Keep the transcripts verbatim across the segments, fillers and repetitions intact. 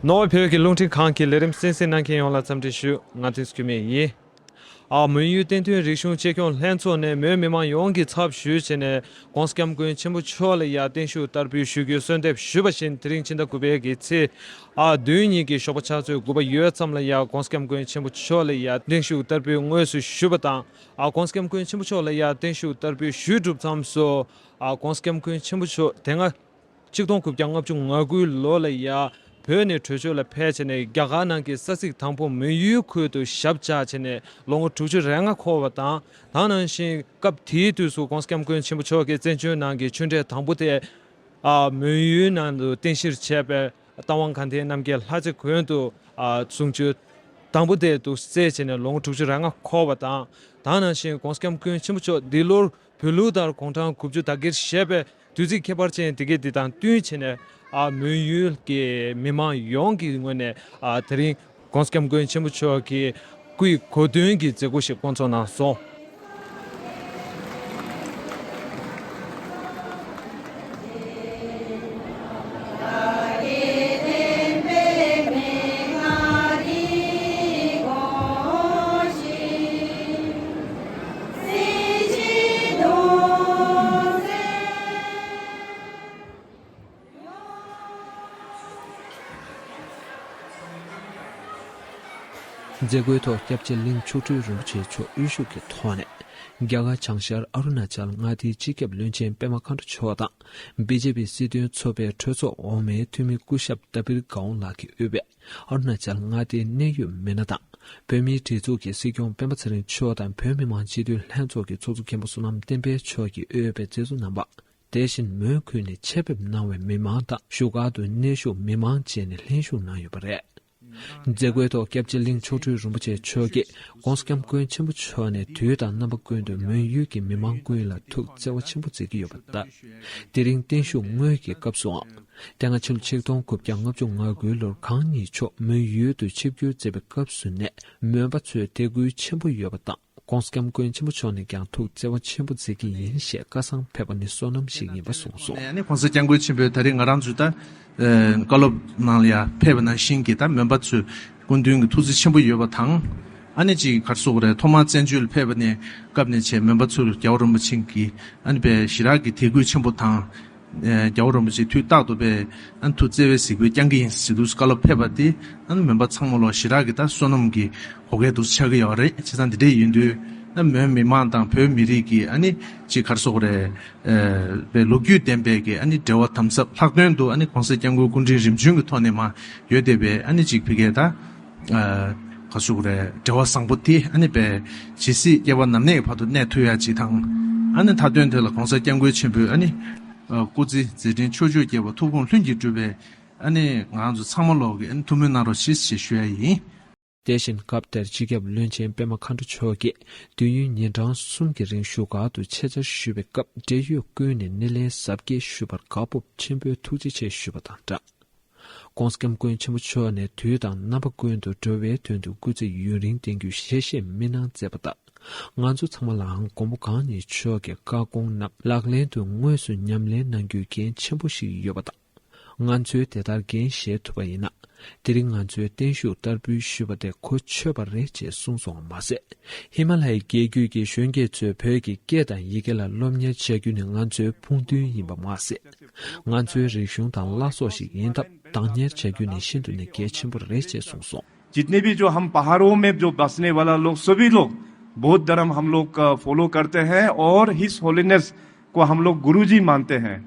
ནོར་ཝེ་བོད་ཀྱི་རླུང་འཕྲིན་ཁང་གི་ལས་རིམ་གསན་གཟིགས་གནང་མཁན་ཡོངས་ལ་འཚམས་འདྲི་ཞུ། ང་བསྟན་འཛིན་སྐྱོན་མེད་ཡིན། ཨ། མོན་ཡུལ་བསྟན་དོན་རིག་གཞུང་གཅེས་སྐྱོང་ལྷན་ཚོགས་ནས་མོན་མི་མང་ཡོངས་ཀྱི་ཚབ་ཞུས་བྱས་ནས་༸གོང་ས་༸སྐྱབས་མགོན་ཆེན་པོ་མཆོག་ལ་ཡ་བརྟན་བཞུགས་བསྟར་འབུལ་ཞུ་རྒྱུའི་གསོལ་འདེབས་ཞུས་པ་བཞིན། དེ་རིང་ཕྱི་ཟླ་དགུ་པའི་གི་ཚེས་ཨ་བདུན་ཉིན་གྱི་ཞོགས་པ་ཆུ་ཚོད་དགུ་པ་ཡོལ་ཙམ་ལ་ཡ་༸གོང་ས་༸སྐྱབས་མགོན་ཆེན་པོ་མཆོག་ལ་ཡ་བརྟན་བཞུགས་བསྟར་འབུལ་དངོས་སུ་ཞུས་པ་དང་། ཨ། ༸གོང་ས་༸སྐྱབས་མགོན་ཆེན་པོ་མཆོག་ལ་ཡ་བརྟན་བཞུགས་བསྟར་འབུལ་ཞུས་གྲུབ་མཚམས་སུ། ཨ། ༸གོང་ས་༸སྐྱབས་མགོན་ཆེན་པོ་མཆོག་དེ་སྔ་ཆིག་སྟོང་དགུ་བརྒྱ་ལྔ་བཅུ་ང་དགུའི་ལོ་ལ་ཡ་བོད་ནས་བྲོས་བྱོལ་ལ་ཕེབས་བྱས་ནས་རྒྱ་གར་ནང་གི་ས་ཚིགས་དང་པོ་མོན་ཡུལ་ཁུལ་དུ་ཞབས་བཅགས་བྱས་ནས་ལོ་ངོ་དྲུག་ཅུ་རེ་ལྔ་འཁོར་བ་དང་། ད་ག་ནང་བཞིན་སྐབས་དེའི་དུས་སུ་༸གོང་ས་༸སྐྱབས་མགོན་ཆེན་པོ་མཆོག་གིས་བཙན་བྱོལ་ནང་གི་ཆོས་འབྲེལ་དང་པོ་དེ། ཨ། མོན་ཡུལ་ནང་དུ་རྟེན་གཞིར་བྱས་པའི་རྟ་དབང་དགའ་ལྡན་རྣམ་རྒྱལ་ལྷ་རྩེ་དགོན་དུ། ཨ། གསུང་ཆོས་དང་པོ་དེ་འདུག་སེ་བྱས་ནས་ལོ་ངོ་དྲུག་ཅུ་རེ་ལྔ་འཁོར་བ་དང་། ད་ག་ནང་བཞིན་༸གོང་ས་༸སྐྱབས་མགོན་ཆེན་པོ་མཆོག་འདི་ལོར་བོད་ལུགས་ལྟར་དགུང་གྲངས་དགུ་བཅུ་ཟླ་བསྐལ་བཞེས་པའི་དུས་ཚིགས་ཁྱད་པར་ཅན་འདི་གའི་འདི་དང་བསྟུན་བྱས་ནས། ཨ། མོན་ཡུལ་གྱི་མི་མང་ཡོངས་ཀྱི་ངོས་ནས། ཨ། དེ་རིང་༸གོང་ས་༸སྐྱབས་མགོན་ཆེན་པོ་མཆོག་གི་སྐུའི་གོ་སྟོན་གྱི་མཛད་སྒོ་ཞིག་བསྐོང་ཚོགས་གནང་སོང་། མཛད་སྒོའི་ཐོག་སྐྱབས་རྗེ་གླིང་མཆོག་སྤྲུལ་རིན་པོ་ཆེ་མཆོག་དབུ་བཞུགས་ཀྱི་ཐོག་ནས། རྒྱ་གར་བྱང་ཤར་ཨ་རུ་ན་ཅལ་མངའ་སྡེའི་སྤྱི་ཁྱབ་བློན་ཆེན་པད་མ་མཁའ་འགྲོ་མཆོག་དང་། བི་ཇེ་པི་སྲིད་དོན་ཚོགས་པའི་གྲོས་ཚོགས་འོག་མའི་འཐུས་མི་སྐུ་ཞབས་ཏ་པིར་གའོང་ལགས་ཀྱིས་དབུས་པའི་ཨ་རུ་ན་ཅལ་མངའ་སྡེའི་གནད་ཡོད་མི་སྣ་དང་། བོད་མིའི་སྒྲིག་འཛུགས་ཀྱི་སྲིད་སྐྱོང་སྤེན་པ་ཚེ་རིང་མཆོག་དང་། བོད་མི་མང་སྤྱི་འཐུས་ལྷན་ཚོགས་ཀྱི་ཚོགས་གཙོ་མཁན་པོ་བསོད་ནམས་བསྟན་འཕེལ་མཆོག་གིས་དབུས་པའི་མཛད་གཙོ་རྣམ་པ། དེ་བཞིན་མོན་ཁུལ་ནས་ཆེད་ཕེབས་གནང་བའི་མི་མང་དང་བཞུགས་སྒར་དུ་གནས་བཞུགས་མི་མང་བཅས་ནས་ལྷན་ཞུགས་གནང་ཡོད་པ་རེད། མཛད་སྒོའི་ཐོག་སྐྱབས་རྗེ་གླིང་མཆོག་སྤྲུལ་རིན་པོ་ཆེ་མཆོག་གིས་༸གོང་ས་༸སྐྱབས་མགོན་ཆེན་པོ་མཆོག་ནས་དུས་དང་རྣམ་པ་ཀུན་ཏུ་མོན་ཡུལ་གྱི་མི་མང་ཀུན་ལ་ཐུགས་བརྩེ་བ་ཆེན་པོ་མཛད་ཀྱི་ཡོད་པ་དང་། དེ་རིང་བརྟན་བཞུགས་དངོས་ཀྱི་སྐབས་སུའང་། དེ་སྔ་ཕྱི་ལོ་ཆིག་སྟོང་དགུ་བརྒྱ་ལྔ་བཅུ་ང་དགུའི་ལོར་གང་ཉིད་མཆོག་མོན་ཡུལ་དུ་ཆིབས་བསྒྱུར་མཛད་པའི་སྐབས་སུ་ནས་མོན་པ་ཚོས་དད་གུས་ཆེན་པོ་ཡོད་པ་དང་། ༸གོང་ས་༸སྐྱབས་མགོན་ཆེན་པོ་མཆོག་ནས་ཀྱང་ཐུགས་བརྩེ་བ་ཆེན་པོ་མཛད་ཀྱི་ཡིན་ཞེས་བཀའ་གསང་ཕེབས་པ་ནི་བསོད་ནམས་ཤིག་ཡིན་པ་གསུངས་སོང་། ཨ་ནི་༸གོང་ས་༸སྐྱབས་མགོན་ཆེན་པོས་ད་རེས་ང་རང་ཚོའི་ད་བཀའ་སློབ་ནང་ལ་ཡང་ཕེབས་པ་ནང་བཞིན་གྱི་ད་མོན་པ་ཚོའི་སྐུ་མདུན་གྱི་ཐུགས་བརྩེ་ཆེན་པོ་ཡོད་པ་དང་། ཨ་ནི་ཅིག་ག་རེ་ཟེར་དགོས་རེད། ཐོག་མར་བཙན་བྱོལ་ཕེབས་པ་ནས་སྐབས་ནས་བྱས་མོན་པ་ཚོར་རྒྱལ་བ་རིན་པོ་ཆེ་གིས་ཨ་ནི་དཔེ་ཞེ་དྲག་གི་དད་གུས་ཆེན་པོ་དང་། ཨེ། རྒྱལ་བ་རིན་པོ་ཆེ་དུས་རྟག་ཏུ་དཔེ་ཨ་ནི་ཐུགས་བརྩེ་བའི་གཟིགས་པོས་བསྐྱང་གི་ཡིན་ཟེར་དུས་བཀའ་སློབ་ཕེབས་པ་དེ་ཨ་ནི་མོན་པ་ཚང་མ་ལོ་ཞེ་དྲག་གི་ད་བསོད་ནམས་ཀྱི་བགོ་སྐལ་དུ་ཆགས་ཀྱི་ཡོད་རེད། བྱས་ཙང་འདི་འདྲས་ཡིན་དུས་ཨ་མོན་མི་མང་དང་བོད་མི་རིགས་ཀྱི་ཨ་ནི་ཅིག་ག་རེ་ཟེར་དགོས་རེད། ཨེ། དཔེ་ལོ་རྒྱུས་ལྡན་པའི་གི་ཨ་ནི་འབྲེལ་བ་དམ་ཟབ། ལྷག་དོན་དུ་ཨ་ནི་༸གོང་ས་༸སྐྱབས་མགོན་སྐུ་ཕྲེང་རིམ་བྱོན་གྱི་ཐོག་ནས་མར་ཡོད་བསྡད་པའི་ཨ་ནི་ཅིག་ཕ་གིའི་ད། ཨ། ག་རེ་ཟེར་དགོས་རེད། འབྲེལ་བ་བཟང་པོ་དེ་ཨ་ནི་དཔེ་ཇི་སྲིད་སྐྱེ་བ་ནམ་གནས་ཀྱི་བར་དུ་གནས་ཐུབ་ཡ་ཅིག་དང་། ཨ་ནི་མཐའ་དོན་དེ་ལ་༸གོང་ས་༸སྐྱབས་མགོན་ཆེན་པོས་ཨ་ནི། ཨ། སྐུ་ཚེ་མཛད་འཕྲིན་ཕྱོགས་བཅུར་རྒྱས་པ། ཐུགས་དགོངས་ལྷུན་གྱིས་གྲུབ་པའི་ཨ་ནི་ང་རང་ཚོ་ཚང་མ་ལོག་གིས་ཨ་ནི་ཐུགས་སྨོན་གནང་རོགས་ཞེས་ཞེས་ཞུ་ཡ་ཡིན། དེ་བཞིན་སྐབས་དེར་སྤྱི་ཁྱབ་བློན་ཆེན་པད་མ་མཁའ་འགྲོ་མཆོག་གིས་དུས་ཡུན་ཉིན་གྲངས་གསུམ་གྱི་རིང་བཞུགས་སྒར་དུ་ཆེད་བཅར་ཞུས་པའི་སྐབས། འབྲེལ་ཡོད་ཀུན་ནས་སྣེ་ལེན་གཟབ་རྒྱས་ཞུས་པར་དགའ་སྤོབས་ཆེན་པོས་ཐུགས་རྗེ་ཆེ་ཞུས་པ་དང་སྦྲགས། ༸གོང་ས་༸སྐྱབས་མགོན་ཆེན་པོ་མཆོག་ནས་དུས་དང་རྣམ་པ་ཀུན་ཏུ་འགྲོ་བའི་དོན་དུ་སྐུ་ཚེ་ཡུན་རིང་བརྟན་རྒྱུའི་ཞལ་བཞེས་མི་གནང་མཛད་པ་དང་། ང་ཚོ་ཚང་མ་ལའང་མགོན་པོ་གང་ཉིད་མཆོག་གི་བཀའ་དགོངས་རྣམས་ལག་ལེན་དུ་དངོས་སུ་ཉམས་ལེན་གནང་རྒྱུའི་འགན་ཆེན་པོ་ཞིག་ཡོད་པ་དང་། ང་ཚོས་དེ་ལྟར་འགན་བཞེས་ཐུབ་པ་ཡིན་ན། དེ་རིང་ང་ཚོའི་བརྟན་བཞུགས་བསྟར་འབུལ་ཞུས་པ་དེ་གོ་ཆོད་པ་རེད་ཅེས་གསུངས་སོང་བ་མ་ཟད། ཧི་མ་ལ་ཡའི་རྒྱལ་རྒྱུད་ཀྱི་གཞོན་སྐྱེས་ཚོས་བོད་ཀྱི་སྐད་དང་ཡི་གེ་ལ་སློབ་གཉེར་བྱ་རྒྱུ་ནི་ང་ཚོའི་ཕུགས་འདུན་ཡིན་པ་མ་ཟད། ང་ཚོའི་རིག་གཞུང་དང་བླ་སྲོག་ཞིག་ཡིན་སྟབས། བདག་གཉེར་བྱ་རྒྱུ་ནི་ཤིན་ཏུ་ནས་གལ་ཆེན་པོ་རེད་ཅེས་གསུངས་སོང་། जितने भी जो हम पहाड़ों में जो बसने वाला लोग, सभी लोग बौद्ध धर्म हम लोग का फॉलो करते हैं और हिज होलीनेस को हम लोग गुरुजी मानते हैं।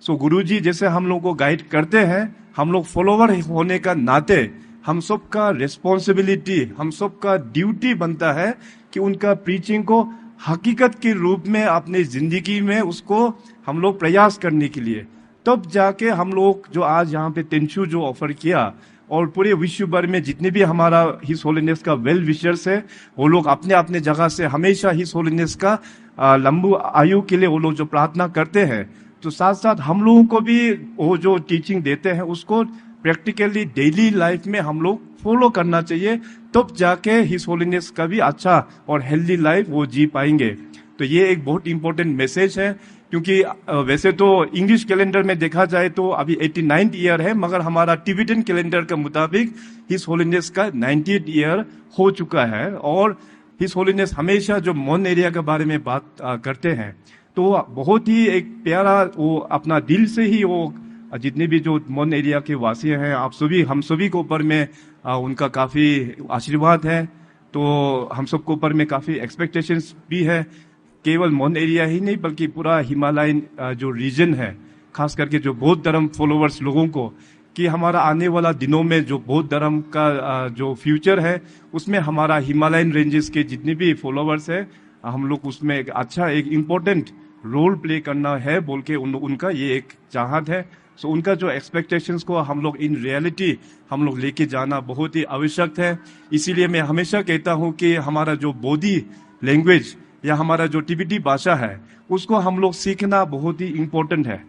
सो गुरुजी जैसे हम लोग को गाइड करते हैं, हम लोग फॉलोअर होने का नाते हम सबका रिस्पॉन्सिबिलिटी, हम सबका ड्यूटी बनता है कि उनका प्रीचिंग को हकीकत के रूप में अपनी जिंदगी में उसको हम लोग प्रयास करने के लिए। तब जाके हम लोग जो आज यहाँ पे तेंचू जो ऑफर किया और पूरे विश्व भर में जितने भी हमारा हिज होलीनेस का वेल विशर्स है, वो लोग अपने अपने जगह से हमेशा हिज होलीनेस का, आ, लंबू आयु के लिए वो लोग जो प्रार्थना करते हैं, तो साथ साथ हम लोगों को भी वो जो टीचिंग देते हैं उसको प्रैक्टिकली डेली लाइफ में हम लोग फॉलो करना चाहिए। तब जाके हिज होलीनेस का भी अच्छा और हेल्दी लाइफ वो जी पाएंगे। तो ये एक बहुत इंपॉर्टेंट मैसेज है, क्योंकि अ, वैसे तो इंग्लिश कैलेंडर में देखा जाए तो अभी एटी नाइन्थ ईयर है, मगर हमारा टिबेटन कैलेंडर के मुताबिक हिज होलीनेस का नाइन्टीथ ईयर हो चुका है। और हिज होलीनेस हमेशा जो मोन एरिया के बारे में बात अ, करते हैं, तो बहुत ही एक प्यारा, वो अपना दिल से ही वो, अ, जितने भी जो मोन एरिया के वासी हैं, आप सभी, हम सभी के ऊपर में अ, उनका काफ़ी आशीर्वाद है। तो हम सबके ऊपर में काफ़ी एक्सपेक्टेशंस भी है। केवल मोन एरिया ही नहीं, बल्कि पूरा हिमालयन अ, जो रीजन है, खास करके जो बौद्ध धर्म फॉलोअर्स लोगों को, कि हमारा आने वाला दिनों में जो बौद्ध धर्म का अ, जो फ्यूचर है, उसमें हमारा हिमालयन रेंजेस के जितने भी फॉलोअर्स हैं, हम लोग उसमें एक अच्छा, एक इम्पोर्टेंट रोल प्ले करना है बोल के उन उनका ये एक चाहत है। सो उनका जो एक्सपेक्टेशंस को हम लोग इन रियलिटी हम लोग लेके जाना बहुत ही आवश्यक है। इसीलिए मैं हमेशा कहता हूँ कि हमारा जो बोधी लैंग्वेज या हमारा जो टिबेटी भाषा है, उसको हम लोग सीखना बहुत ही इम्पोर्टेंट है।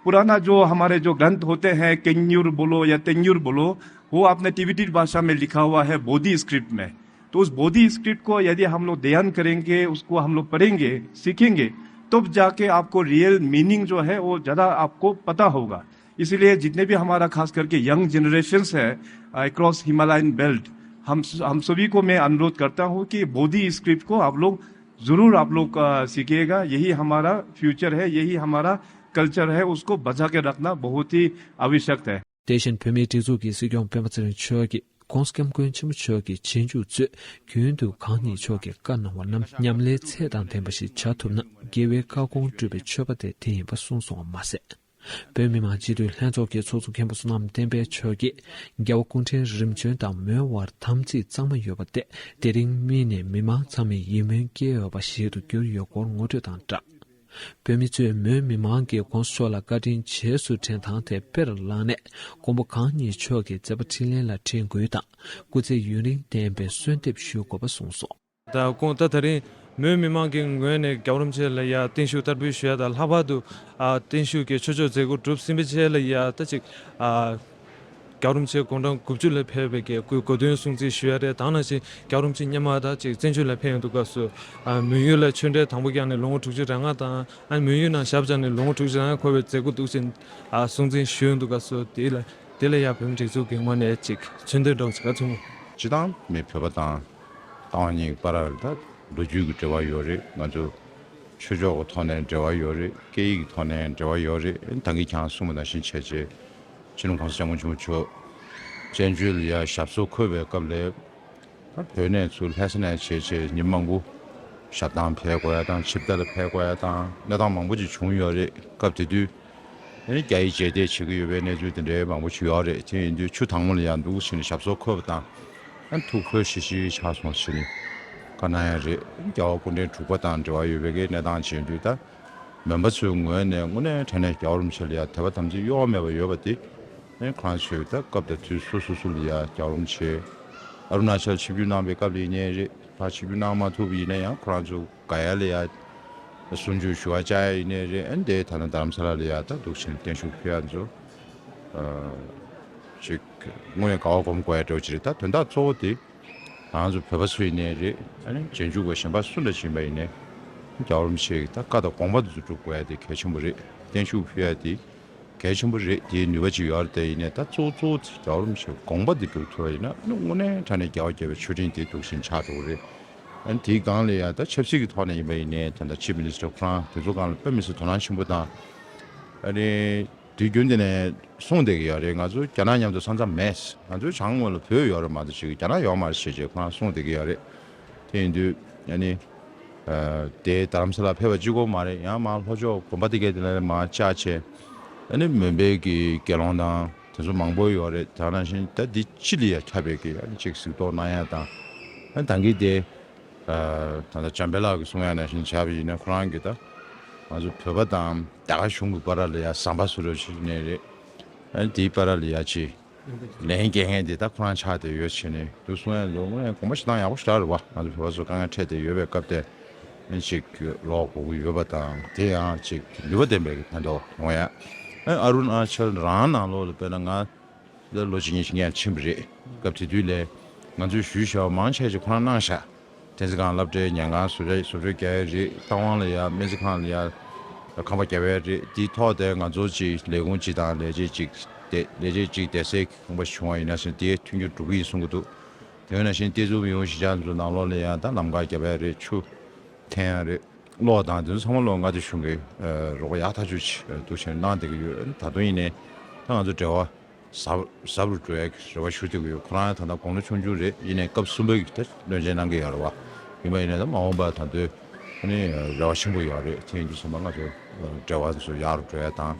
पुराना जो हमारे जो ग्रंथ होते हैं, केन्यूर बोलो या तेन्यूर बोलो, वो आपने टिबेटी भाषा में लिखा हुआ है, बोधी स्क्रिप्ट में। तो उस बोधी स्क्रिप्ट को यदि हम लोग ध्यान करेंगे, उसको हम लोग पढ़ेंगे, सीखेंगे, तब जाके आपको रियल मीनिंग जो है वो ज़्यादा आपको पता होगा। इसीलिए जितने भी हमारा खास करके यंग जनरेशंस है अक्रॉस हिमालयन बेल्ट, हम हम सभी को मैं अनुरोध करता हूँ कि बोधी स्क्रिप्ट को आप लोग ज़रूर आप लोग अ, सीखिएगा। यही हमारा फ्यूचर है, यही हमारा कल्चर है, उसको बचा के रखना बहुत ही आवश्यक है। དེ་བཞིན་བོད་མིའི་སྒྲིག་འཛུགས་ཀྱི་སྲིད་སྐྱོང་སྤེན་པ་ཚེ་རིང་མཆོག་གིས་༸གོང་ས་༸སྐྱབས་མགོན་ཆེན་པོ་མཆོག་གི་རྗེས་འཇུག་ཚོས་རྒྱུན་དུ་གང་ཉིད་མཆོག་གིས་བཀའ་གནང་བ་རྣམས་ཉམས་ལེན་ཚད་དང་ལྡན་པ་ཞིག་བྱ་ཐུབ་ན་རྒྱལ་བའི་བཀའ་དགོངས་སྒྲུབ་པའི་མཆོད་པ་དེ་དེ་ཡིན་པ་གསུངས་སོང་བ་མ་ཟད། བོད་མི་མང་སྤྱི་འཐུས་ལྷན་ཚོགས་ཀྱི་ཚོགས་གཙོ་མཁན་པོ་བསོད་ནམས་བསྟན་འཕེལ་མཆོག་གིས་རྒྱལ་བ་སྐུ་ཕྲེང་རིམ་བྱོན་དང་མོའི་དབར་དམ་ཚིག་གཙང་མ་ཡོད་པ་དེ་དེ་རིང་དམིགས་ནས་མི་མང་ཚང་མའི་ཡིད་སྨོན་སྐྱེ་འོས་པ་ཞིག་ཏུ་གྱུར་ཡོད་སྐོར་ངོ་སྤྲོད་དང་སྦྲགས། བོད་མི་ཚོས་མོའི་མི་མང་གིས་༸གོང་ས་མཆོག་ལ་བཀའ་དྲིན་རྗེས་སུ་དྲན་སྟངས་དེ་དཔེ་ལ་བླངས་ནས་མགོན་པོ་གང་ཉིད་མཆོག་གི་མཛད་པ་འཕྲིན་ལས་ལ་དྲན་སྐུལ་དང་སྐུ་ཚེ་ཡུན་རིང་བརྟན་པའི་གསོལ་འདེབས་ཞུ་དགོས་པ་གསུངས་སོང་། ད་ཁོང་ད་ད་རིང་མོའི་མི་མང་གི་ངོས་ནས་རྒྱལ་བ་རིན་པོ་ཆེ་ལ་ཡ་བརྟན་བཞུགས་བསྟར་འབུལ་ཞུ་ཡ་དང་། ལྷག་པར་དུ་ཨ་བརྟན་བཞུགས་ཀྱི་ཆོས་ཕྱོགས་མཛད་སྒོ་གྲུབ་ཟིན་པའི་རྗེས་ལ་ཡ་ད་ཅིག་ཨ་རྒྱལ་བ་རིན་པོ་ཆེ་དགུང་གྲངས་དགུ་བཅུ་ལ་ཕེབས་པའི་གི་སྐུའི་གོ་སྟོན་སྲུང་བརྩི་ཞུ་ཡ་རེད། དེ་ནང་བཞིན་རྒྱལ་བ་རིན་པོ་ཆེ་སྔོན་མ་ད་ཅིག་བཙན་བྱོལ་ལ་ཕེབས་ཡོང་དུས་སྐབས་སུ་ཨ་མོན་ཡུལ་ལ་ཆོས་འབྲེལ་དང་པོ་བསྐྱངས་ནས་ལོ་ངོ་དྲུག་ཅུ་རེ་ལྔ་དང་། ཨ་མོན་ཡུལ་ནང་ཞབས་བཅགས་ནས་ལོ་ངོ་དྲུག་ཅུ་རེ་ལྔ་འཁོར་བའི་མཛད་སྒོ་འདུག་ཅིང་ཨ་སྲུང་བརྩི་ཞུ་ཡོང་དུས་སྐབས་སུ་དེ་ལ་དེ་ལ་ཡ་བོད་མི་སྒྲིག་འཛུགས་ཀྱི་ངོས་ནས་ཅིག་མཚོན་དོན་འདྲ་བོ་ཅིག་ག་ཚོད་མོ། སྤྱི་བཏང་མི་བོད་པ་དང་རྟ་དབང་གཉིས་ཀྱི་བར་ལ་ད་ལོ་རྒྱུས་ཀྱི་འབྲེལ་བ་ཡོད་རེད། ང་ཚོ་ཆོས་ཕྱོགས་ཀྱི་ཐོག་ནས་འབྲེལ་བ་ཡོད་རེད། སྐད་ཡིག་གི་ཐོག་ནས་འབྲེལ་བ་ཡོད་རེད། ད་གིན་ཁྱེད་རང་གསུངས་པ་ནང་བཞིན་བྱས་རྗེས་སྤྱི་ནོར་༸གོང་ས་༸སྐྱབས་མགོན་ཆེན་པོ་མཆོག་བཙན་བྱོལ་ལ་ཡ་ཞབས་སོར་འཁོད་པའི་སྐབས་ལ། ད་བོད་ནས་ཚུར་ལྷ་ས་ནས་བྱས་བྱས་ཉིན་མང་པོ་ཞབས་ཐང་ཕེབས་དགོས་ཡ་དང་། ཆིབས་རྟ་ལ་ཕེབས་དགོས་ཡ་དང་། གནས་སྟངས་མང་པོ་ཅིག་བྱུང་ཡོད་རེད། སྐབས་དེ་དུས་ཨ་ནི་རྒྱ་ཡིག་རྗེས་འདེད་བྱེད་ཀྱི་ཡོད་པའི་གནས་ཚུལ་དེ་འདྲའི་མང་པོ་ཅིག་ཡོད་རེད། དེ་ཡིན་དུས་ཆུ་དྭངས་མོ་ལ་ཡང་འདུག་ཕྱིན་ནས་ཞབས་སོར་འཁོད་པ་དང་། ཨ་ནི་ཐུགས་ཁུར་བཞེས་བཞེས་ཆགས་སོང་ཕྱིན་ནས་བཀའ་གནང་ཡ་རེད། རྒྱལ་བ་སྐུ་ཕྲེང་དྲུག་པ་དང་འབྲེལ་བ་ཡོད་པའི་གི་གནས་སྟངས་བྱེད་དུས། ད་མོན་པ་ཚོའི་ངོས་ནས་དངོས་གནས་དྲང་གནས་རྒྱལ་བ་རིན་པོ་ཆེ་ལ་ཡ་དད་པ་དམ་ཚིག་གཡོ་བ་མེད་པ་ཡོད་པ་དེ། ཨེ་ཁོ་རང་ཚོས་ད་སྐབས་དང་དུས་སོ་སོ་སོ་ལ་ཡ་རྒྱལ་བ་རིན་པོ་ཆེ་ཨ་རུ་ཎ་ཅལ་ཆིབས་བསྒྱུར་གནང་བའི་སྐབས་ལ་ཡིན་ནའི་རེད། ཕར་ཆིབས་བསྒྱུར་གནང་མ་ཐུབ་པ་ཡིན་ན་ཡང་ཁོ་རང་ཚོ་ག་ཡ་ལ་ཡ་གསུང་ཆོས་ཞུ་བ་བཅར་ཡ་ཡིན་ནའི་རེད། ཨེ་འདི་ད་ནི་རྡ་རམ་ས་ལ་ལ་ཡ་ད་འདུག་ཕྱིན་བརྟན་བཞུགས་ཕུལ་ཡ་ཚོ་ཨ་ཅིག་དངོས་ཡ་ག་བ་སྒོམ་དགོས་ཡ་འདྲ་བོ་ཅིག་རེད། ད་དོན་དག་གཙོ་བོ་དེ་ང་ཚོ་བོད་པ་ཚོ་ཡིན་ནའི་རེད། ཨ་ནི་རྗེས་འཇུག་པ་གཞན་པ་སུ་འདྲ་ཞིག་ཡིན་པ་ཡིན་ནའི་རྒྱལ་བ་རིན་པོ་ཆེ་གི་ད་བཀའ་དང་དགོངས་པ་དེ་ཚོ་སྒྲུབ་དགོས་ཡ་དེ་གལ་ཆེན་པོ་རེད། བརྟན་བཞུགས་ཕུལ་ཡ་དེ། གལ་ཆེན་པོ་རེད། དེའི་ནུས་པ་ཅིག་ཡོད་རེད། དེ་ཡིན་ནའི་ད་གཙོ་བོ་གཙོ་བོ་དེ་རྒྱལ་བ་རིན་པོ་ཆེའི་དགོངས་པ་འདི་སྒྲུབ་ཐུབ་པ་ཡིན་ན། ཨ་ནི་དངོས་གནས་དྲང་གནས་རྒྱལ་བ་དགྱེས་པའི་མཆོད་སྤྲིན་དེ་འདུག་བཞིན་ཆགས་འགྲོ་གི་རེད། ཨ་ནི་དེའི་སྒང་ལ་ཡང་ད་ཆབ་སྲིད་ཀྱི་ཐོག་ནས་ཡིན་པ་ཡིན་ནའི་ད་ལྟ་ཆིབ་མི་ནི་སི་ཊར་ཁོ་རང་དེ་ཚོ་སྒང་ལ་དཔེ་མི་སྲིད་དོ་སྣང་ཆེན་པོ་དང་། ཨ་ནི་དུས་རྒྱུན་དེ་ནས་གསུངས་བསྡད་ཀྱི་ཡོད་རེད། ང་ཚོ་རྒྱ་ནག་མཉམ་དུ་ས་མཚམས་མེད། ང་ཚོའི་བྱང་ངོས་ལ་བོད་ཡོད་རེད་མ་གཏོགས་ཅིག་རྒྱ་ནག་ཡོད་མ་རེད་ཞེས་བྱས་ཁོ་རང་གསུངས་བསྡད་ཀྱི་ཡོད་རེད། དེ་ཡིན་དུས་ཨ་ནི། ཨ་དེ་རྡ་རམ་ས་ལ་ཕེབས་པ་གཅིག་པོ་མ་རེད། ཡང་མར་ལྷོ་ཕྱོགས་དགོན་པ་དེ་གའི་དེ་ལ་མར་བཅར་བྱས། ཨ་ནི་མོན་པའི་གི་དགེ་སློང་དང་དེ་ཚོ་མང་པོ་ཡོད་རེད། དེ་ནང་བཞིན་ད་འདི་ཕྱི་ལ་ཡ་ཁྱབ་པའི་གི་ཨ་ནི་ཅིག་གཟིགས་རྟོག་གནང་ཡ་དང་། ཨ་ནི་ད་གིན་དེ་ཨ་ད་ལྟ་འཇམ་དཔལ་ལགས་ཀྱིས་གསུང་ཡ་ནང་བཞིན་བྱས་པ་ཡིན་ན། ཁོ་རང་གིས་ད་ང་ཚོ་བོད་པ་དང་རྒྱ་གར་གཞུང་གི་བར་ལ་ཡ་ཟམ་པ་བཟོ་འདྲ་བྱས་ནས་རེད། ཨ་ནི་དེའི་བར་ལ་ཡ་ཅིག་ལན་རྒྱག་མཁན་དེ་ད་ཁོ་རང་ཆགས་བསྡད་ཡོད་བྱས་ནས་འདུག་གསུང་ཡ་འདུག་དངོས་གནས་དགོངས་པ་བཞེས་སྟངས་ཡག་པོ་ཞེ་དྲག་རེད་པ། ང་ཚོ་བོད་པ་ཚོ་དཀའ་ངལ་འཕྲད་བསྡད་ཡོད་པའི་སྐབས་དེ་ཨ་ནི་ཅིག་ལོག་དགོས་ཀྱི་ཡོད་པ་དང་། དེ་ཡང་ཅིག་ནུས་པ་ལྡན་པའི་ཕན་ཐོགས་ཡོང་ཡ། ཨ་ཨ་རུ་ན་ཅལ་རང་ནང་ལོགས་ལ་དཔེར་ན་ང་ལ་ལོ་གཅིག་གཉིས་ཤིག་ངས་ཕྱིན་པ་རེད། སྐབས་དེ་དུས་ལ་ང་ཚོས་ཞུས་བཞག་པ་མང་ཆེ་ཅིག་ཁོ་རང་གནང་བཞག་འཐེན་རྩེད་ཁང་སློབ་གྲྭའི་ཉལ་ཁང་བཟོ་གྲྭ་བཟོ་གྲྭ་རྒྱག་ཡ་རེད། རྟ་དབང་ལ་ཡ་སྨན་རྩིས་ཁང་ལ་ཡ་ཁང་པ་བརྒྱབ་ཡ་རེད། དེའི་ཐོག་དེ་ང་ཚོ་ཅིག་ལས་ཁུངས་ཅིག་དང་ལས་བྱེད་ཅིག་དེ་ལས་བྱེད་ཅིག་བསྡད་སའི་ཁང་པ་བྱུང་བ་ཡིན་ན་ཟེར་དེའི་མཐུན་འགྱུར་འགྲོ་གི་ཡིན་གསུང་གི་འདུག་དེ་ནང་བཞིན་རྟེན་འཛིན་ཡོང་གཞིས་ཆགས་ཚོ་ནང་ལོགས་ལ་ཡང་ད་ལམ་ཁ་བརྒྱབ་ཡ་རེད། ཆུ་འཐེན་ཡ་རེད། གློག་དང་དེ་ཚོ་ཚང་མ་ལོག་མངའ་སྡེ་གཞུང་གི་རོགས་པ་ཡག་ཐག་ཆོད་ཅིག་འདུག་བྱས་གནང་བསྡད་ཀྱི་ཡོད། ད་དུང་ཡིན་ནའི་ད་ང་ཚོ་འབྲེལ་བ་ཟབ་ཟབ་རུ་འགྲོ་ཡ་གི་རེ་བ་ཞུ་བསྡད་ཀྱི་ཡོད། ཁོ་རང་ད་ལྟ་དགུང་ལོ་ཆུང་ཆུང་རེད། ཡིན་ནའི་སྐབས་གསུམ་པའི་གི་ད་བློན་ཆེན་གནང་གི་ཡོད་རེད་བ། ཡིན་པ་ཡིན་ནའི་ད་མ་འོངས་པ་ད་དུང་ཨ་ནི་རེ་བ་ཆེན་པོ་ཡོད་རེད། དེ་ཡིན་དུས་ཚང་མ་ང་ཚོ་འབྲེལ་བ་དེ་ཚོ་ཡག་རུ་འགྲོ་ཡ་དང་།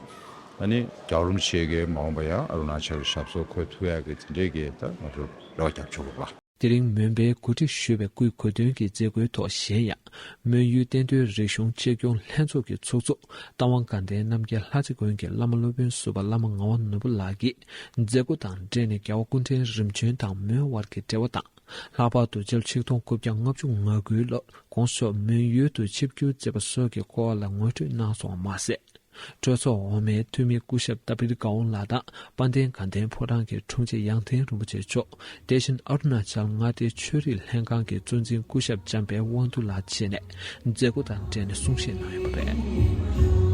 ཨ་ནི་རྒྱལ་བ་རིན་པོ་ཆེ་གིས་མ་འོངས་པ་ཡང་ཨ་རུ་ན་ཅལ་ཞབས་སོར་འཁོད་ཐུབ་ཡ་གི་དེ་འདྲའི་གི་ད་ང་ཚོ་རེ་བ་རྒྱབ་ཆོག་གི་རེད་བ། དེ་རིང་མོན་པའི་གོ་སྒྲིག་ཞུས་པའི་སྐུའི་གོ་སྟོན་གྱི་མཛད་སྒོའི་ཐོག་གཞན་ཡང་། མོན་ཡུལ་བསྟན་དོན་རིག་གཞུང་གཅེས་སྐྱོང་ལྷན་ཚོགས་ཀྱི་ཚོགས་གཙོ་རྟ་དབང་དགའ་ལྡན་རྣམ་རྒྱལ་ལྷ་རྩེ་དགོན་གྱི་བླ་མ་སློབ་དཔོན་ཟུར་པ་བླ་མ་ངག་དབང་ནོར་བུ་ལགས་ཀྱིས་མཛད་སྒོ་དང་འབྲེལ་ནས་རྒྱལ་བ་སྐུ་ཕྲེང་རིམ་བྱོན་དང་མོན་དབར་གྱི་འབྲེལ་བ་དང་། ལྷག་པར་དུ་ཕྱི་ལོ་ཆིག་སྟོང་དགུ་བརྒྱ་ལྔ་བཅུ་ང་དགུའི་ལོར་དགོངས་ཞུས་མོན་ཡུལ་དུ་ཆིབས་བསྒྱུར་མཛད་པ་སོགས་ཀྱི་སྐོར་ལ་ངོ་སྤྲོད་གནང་སོང་བ་མ་ཟད། གྲོས་ཚོགས་འོག་མའི་འཐུས་མི་སྐུ་ཞབས་ཏ་པིར་དགའ་དབང་ལགས་དང་དཔལ་ལྡན་དགའ་ལྡན་ཕོ་བྲང་གི་དྲུང་ཆེ་ཡང་སྟེང་རིན་པོ་ཆེ་མཆོག་དེ་བཞིན་ཨ་རུ་ན་ཅལ་མངའ་སྡེའི་ཆོས་རིག་ལྷན་ཁང་གི་གཙོ་འཛིན་སྐུ་ཞབས་འཇམ་དཔལ་དབང་འདུས་ལགས་བཅས་ནས་མཛད་སྒོ་དང་འབྲེལ་ནས་གསུང་བཤད་གནང་ཡོད་པ་རེད།